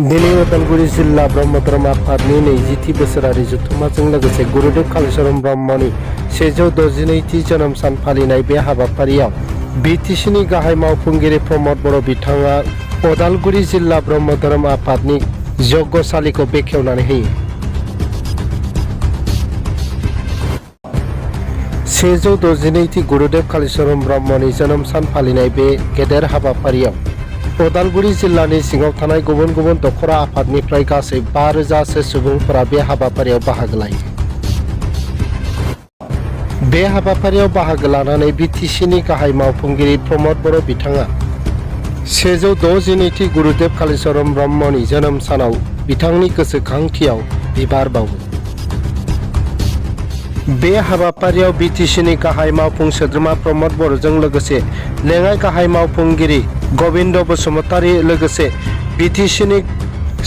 दिनै उदालगुरि जिल्ला ब्रह्म धोरोम आफादनि 20थि बोसोरारि जथुम्माजों लोगोसे गुरुदेव कालीचरण ब्रह्मनि 162थि जोनोम सान फालिनाय बे हाबाफारियाव बिटिसिनि गाहाय मावफुंगिरि प्रमद बर' बिथाङा उदालगुरि जिल्ला ब्रह्म धोरोम आफादनि यज्ञसालिखौ बेखेवनानै होयो। 162थि गुरुदेव कालीचरण ब्रह्मनि जोनोम सान फालिनाय बे गेदेर हाबाफारियाव उदालगुरि जिल्लानि सिङाव थानाय गुबुन गुबुन दखरा आफादनिफ्राय गासै 5,000सो सुबुंफोरा बे हाबाफारियाव बाहागो लायो। बे हाबाफारियाव बाहागो लानानै बिटिसिनि गाहाय मावफुंगिरि प्रमद बर' बिथाङा 162थि गुरुदेव कालीचरण ब्रह्मनि जोनोम सानाव बिथांनि गोसोखांथियाव बिबार बावो। बे हाबाफारियाव बिटिसिनि गाहाय मावफुं सोद्रोमा प्रमद बर'जों लोगोसे लेङाइ गाहाय मावफुंगिरि गबिन्द बसुमतारी लोगोसे बिटिसिनि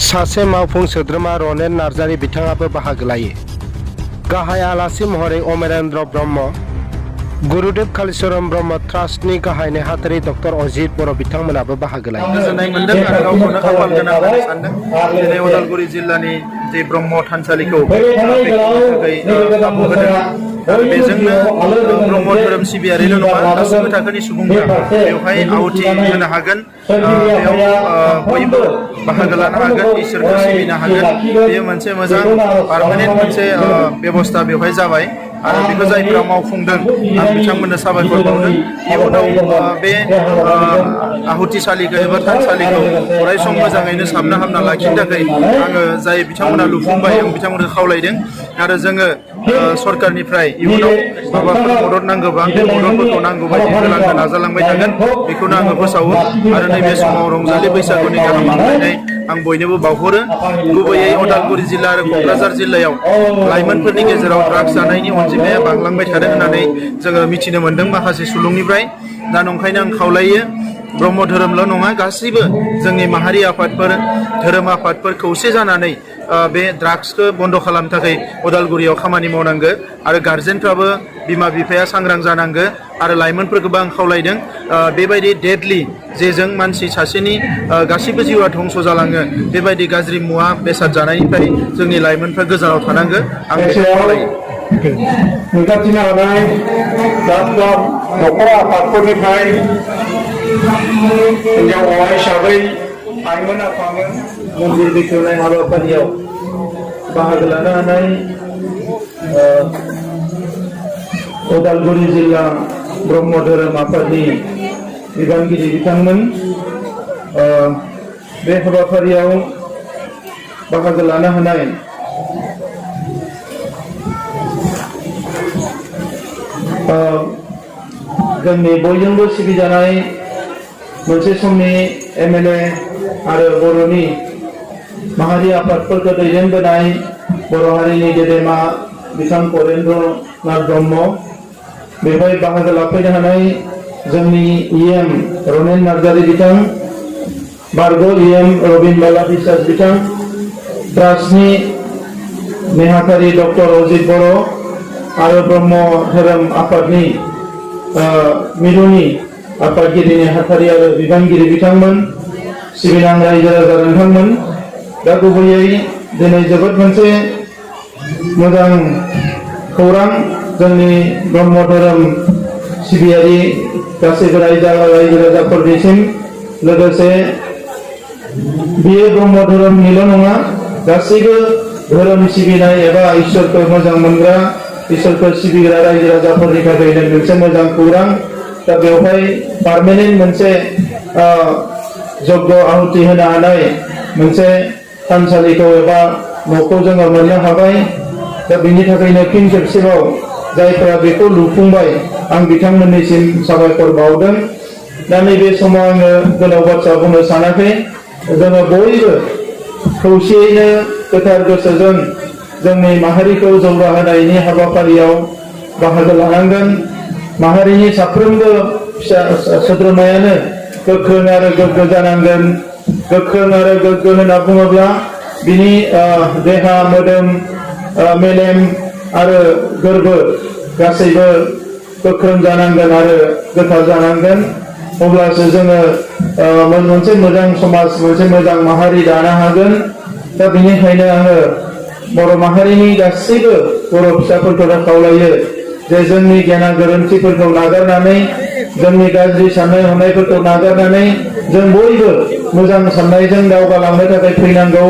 सासे मावफुं सोद्रोमा रनेन नार्जारी बिथाङाबो बाहागो लायो। गाहाय आलासि महरै अमरेन्द्र ब्रह्म, गुरुदेव कालीचरण ब्रह्म ट्रास्टनि गाहाय नेहाथारि डक्टर अजित बर' बिथांमोनाबो बाहागो लायो। गोजोननाय मोनदों आरो गावखौनो खाफाल गोनां होननानै सानदों। दिनै उदालगुरि जिल्लानि जे ब्रह्म थानसालिखौ बेखेवनो थाखाय खाबु होदों आरो बेजोंनो ब्रह्म धोरोम सिबियारिल' नङा गासैबो थाखोनि सुबुंफोरा बेवहाय आहुति होनो हागोन, बेयाव बयबो बाहागो लानो हागोन, इसोरखौ सिबिनो हागोन। बेयो मोनसे मोजां पारमानेन्ट मोनसे बेबस्था बेवहाय जाबाय आरो बेखौ जायफोरा मावफुंदों आं बिथांमोननो साबायखर बावदों। इयुनाव बे आहुतिसालिखौ एबा थानसालिखौ अराय सम मोजाङैनो साबना हामना लाखिनो थाखाय आङो जाय बिथांमोना लुफुंबाय आं बिथांमोनखौ खावलायदों आरो जोङो सरकारनिफ्राय इयुनाव माबाफोर मदद नांगौबा बे मददफोरखौ नांगौ बायदि होलांनो नाजालांबाय थागोन बेखौनो आङो फोसावो आरो नैबे समाव रंजालि बैसागुनि गाहाम हामलायनाय आं बयनोबो बावहरो। गुबैयै उदालगुरि जिल्ला आरो क'क्राझार जिल्लायाव लाइमोनफोरनि गेजेराव ड्राग्स जानायनि अनजिमाया बांलांबाय थादों होननानै जोङो मिथिनो मोन्दों माखासे सुलुंनिफ्राय। दा नंखायनो आं खावलायो ब्रह्म धोरोमल' नङा गासैबो जोंनि माहारि आफादफोर धोरोम आफादफोर खौसे जानानै बे ड्राग्सखौ बन्द' खालामनो थाखाय उदालगुरियाव खामानि मावनांगो आरो गार्जेनफ्राबो बिमा बिफाया सांग्रां जानांगो आरो लाइमोनफोरखौबो आं खावलायदों बेबायदि डेडलि जेजों मानसि सासेनि गासैबो जिउआ धंस जालाङो बेबायदि गाज्रि मुवा बेसाद जानायनिफ्राय जोंनि लाइमोनफ्रा गोजानाव थानांगो आं बेखौ खावलायो। नुजाथिनो हानाय दाब दाब नखर आफादफोरनिफ्राय हिनजाव हौवा हिसाबै आइमोन आफामोन मन्दिर बेखेवनाय हाबाफारियाव बाहागो लानो हानाय उदालगुरि जिल्ला ब्रह्म धोरोम आफादनि बिबानगिरि बिथांमोन बे हाबाफारियाव बाहागो लानो हानाय जोंनि बयजोंबो सिबिजानाय मोनसे समनि एमएलए आरो बर'नि माहारि आफादफोरखौ दैदेनबोनाय बर' हारिनि गेदेमा बिथां करेन्द्र नाथ ब्रह्म, बेवहाय बाहागो लाफैनो हानाय जोंनि इएम रनेन नार्जारी बिथां, बारग' इएम रबिन बाला बिसास बिथां, ट्रास्टनि नेहाथारि डक्टर अजित बर' आरो ब्रह्म धोरोम आफादनि मिरुनि आफादगिरि नेहाथारि आरो बिबानगिरि बिथांमोन, सिबिनां रायजो राजा नोंथांमोन। दा गुबैयै दिनै जोबोद मोनसे मोजां खौरां जोंनि ब्रह्म धोरोम सिबियारि गासैबो रायजो राजाफोरनिसिम, लोगोसे बियो ब्रह्म धोरोमनिल' नङा गासैबो धोरोम सिबिनाय एबा इसोरखौ मोजां मोनग्रा इसोरखौ सिबिग्रा रायजो राजाफोरनि थाखाय मोनसे मोजां खौरां। दा बेवहाय पारमानेन्ट मोनसे यज्ञ आहुति होनो हानाय मोनसे थानसालिखौ एबा न'खौ जोङो मोननो हाबाय। दा बिनि थाखायनो फिन खेबसेबाव जायफोरा बेखौ लुफुंबाय आं बिथांमोननिसिम साबायखर बावदों। दा नैबे समाव आङो गोलाव बाथ्रा बुंनो सानाखै, जोङो बयबो खौसेयैनो गोथार गोसोजों जोंनि माहारिखौ जौगाहोनायनि हाबाफारियाव बाहागो लानांगोन। माहारिनि साफ्रोमबो फिसा सोद्रोमायानो गोख्रों आरो गोग्गो जानांगोन। गोख्रों आरो गोग्गो होनना बुङोब्ला बिनि देहा मोदोम मेलेम आरो गोर्बो गासैबो गोख्रों जानांगोन आरो गोथार जानांगोन। अब्लासो जोङो मोनसे मोजां समाज मोनसे मोजां माहारि दानो हागोन। दा बेनिखायनो आङो बर' माहारिनि गासैबो बर' फिसाफोरखौ खावलायो जे जोंनि गेना गोरोन्थिफोरखौ नागारनानै जोंनि गाज्रि साननाय हनायफोरखौ नागारनानै जों बयबो मोजां साननायजों दावगालांनो थाखाय फैनांगौ।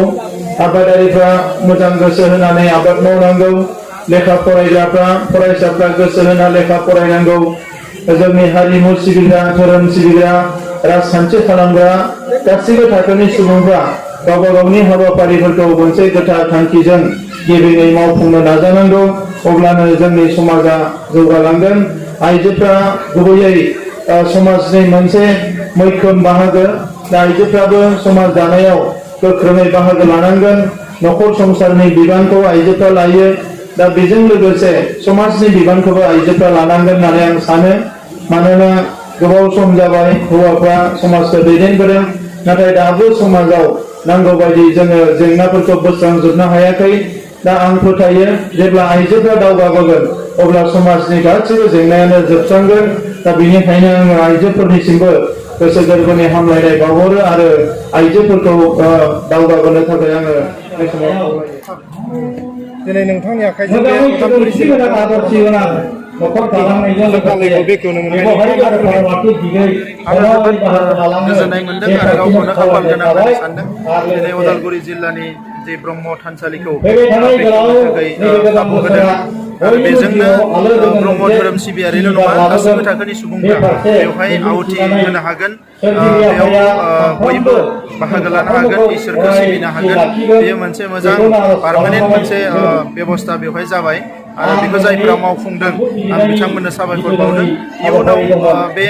आबादारिफ्रा मोजां गोसो होनानै आबाद मावनांगौ। लेखा फरायग्राफ्रा फरायसाफ्रा गोसो होना लेखा फरायनांगौ। जोंनि हारिमु सिबिग्रा धोरोम सिबिग्रा राजखान्थि खालामग्रा गासैबो थाखोनि सुबुंफ्रा गावबा गावनि हाबाफारिफोरखौ मोनसे गोथार थांखिजों गेबेङै मावफुंनो नाजानांगौ। अब्लानो जोंनि समाजा जौगालांगोन। आइजोफ्रा गुबैयै समाजनि मोनसे मैखोम बाहागो। दा आइजोफ्राबो समाज दानायाव गोख्रोङै बाहागो लानांगोन। नखर संसारनि बिबानखौ आइजोफ्रा लायो। दा बेजों लोगोसे समाजनि बिबानखौबो आइजोफ्रा लानांगोन होननानै आं सानो। मानोना गोबाव सम जाबाय हौवाफ्रा समाजखौ दैदेनबोदों, नाथाय दाबो समाजाव नांगौ बायदि जोङो जेंनाफोरखौ बोस्रांजोबनो हायाखै। दा आं फोथायो जेब्ला आइजोफ्रा दावगाबोगोन अब्ला समाजनि गासैबो जेंनायानो जोबस्रांगोन। दा बेनिखायनो आङो आइजोफोरनिसिमबो गोसो गोरबोनि हामलायनाय बावहरो आरो आइजोफोरखौ दावगाबोनो थाखाय आङो बे समाव खावलायो। दिनै नोंथांनि आखाइजों बे उदालगुरि जिल्लायाव न'खर दालांनायजों लोगोसे बेखेवनो मोननानै बेवहाय आरो भारतनि दिगै आङो जोबोद गोजोननाय मोनदों आरो गावखौनो खाफाल गोनां होननानै सानदों। दिनै उदालगुरि जिल्लानि जे ब्रह्म थानसालिखौ बेखेवनो थाखाय खाबु होदों आरो बेजोंनो ब्रह्म धोरोम सिबियारिल' नङा गासैबो थाखोनि सुबुंफ्रा बेवहाय आहुति होनो हागोन। बेयाव बयबो बाहागो लानो हागोन, इसोरखौ सिबिनो हागोन। बेयो मोनसे मोजां पारमानेन्ट मोनसे बेबस्था बेवहाय जाबाय आरो बेखौ जायफोरा मावफुंदों आं बिथांमोननो साबायखर बावदों। इयुनाव बे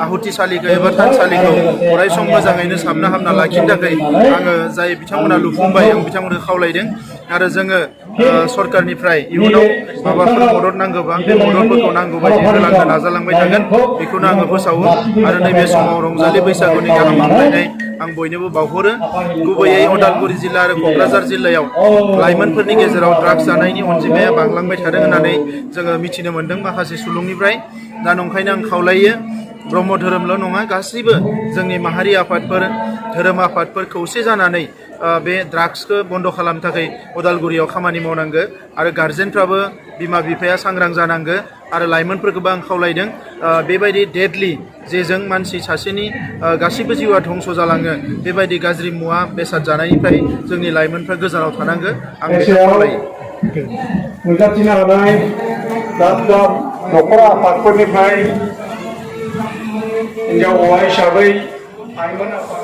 आहुतिसालिखौ एबा थानसालिखौ अरायसम मोजाङैनो साबना हामना लाखिनो थाखाय आङो जाय बिथांमोना लुफुंबाय आं बिथांमोनखौ खावलायदों आरो जोङो सरकारनिफ्राय इयुनाव माबाफोर मदद नांगौबा बे मददफोरखौ नांगौ बायदि होलांनो नाजालांबाय थागोन। बेखौनो आङो फोसावो आरो नैबे समाव रंजालि बैसागुनि गाहाम हामलायनाय आं बयनोबो बावहरो। गुबैयै उदालगुरि जिल्ला आरो क'क्राझार जिल्लायाव लाइमोनफोरनि गेजेराव ड्राग्स जानायनि अनजिमाया बांलांबाय थादों होननानै जोङो मिथिनो मोन्दों माखासे सुलुंनिफ्राय। दा नंखायनो आं खावलायो ब्रह्म धोरोमल' नङा गासैबो जोंनि माहारि आफादफोर धोरोम आफादफोर खौसे जानानै बे ड्राग्सखौ बन्द' खालामनो थाखाय उदालगुरियाव खामानि मावनांगौ आरो गार्जेनफ्राबो बिमा बिफाया सांग्रां जानांगौ आरो लाइमोनफोरखौबो आं खावलायदों बेबायदि डेडलि जेजों मानसि सासेनि गासिबो जिउआ धंस' जालाङो बेबायदि गाज्रि मुवा बेसाद जानायनिफ्राय जोंनि लाइमोनफ्रा गोजानाव थानांगौ आं बेखौ खावलायो। नुजाथिनो हानाय दाब दाब न'खर आफादफोरनिफ्राय हिनजाव हौवा हिसाबै आइमोन आफाद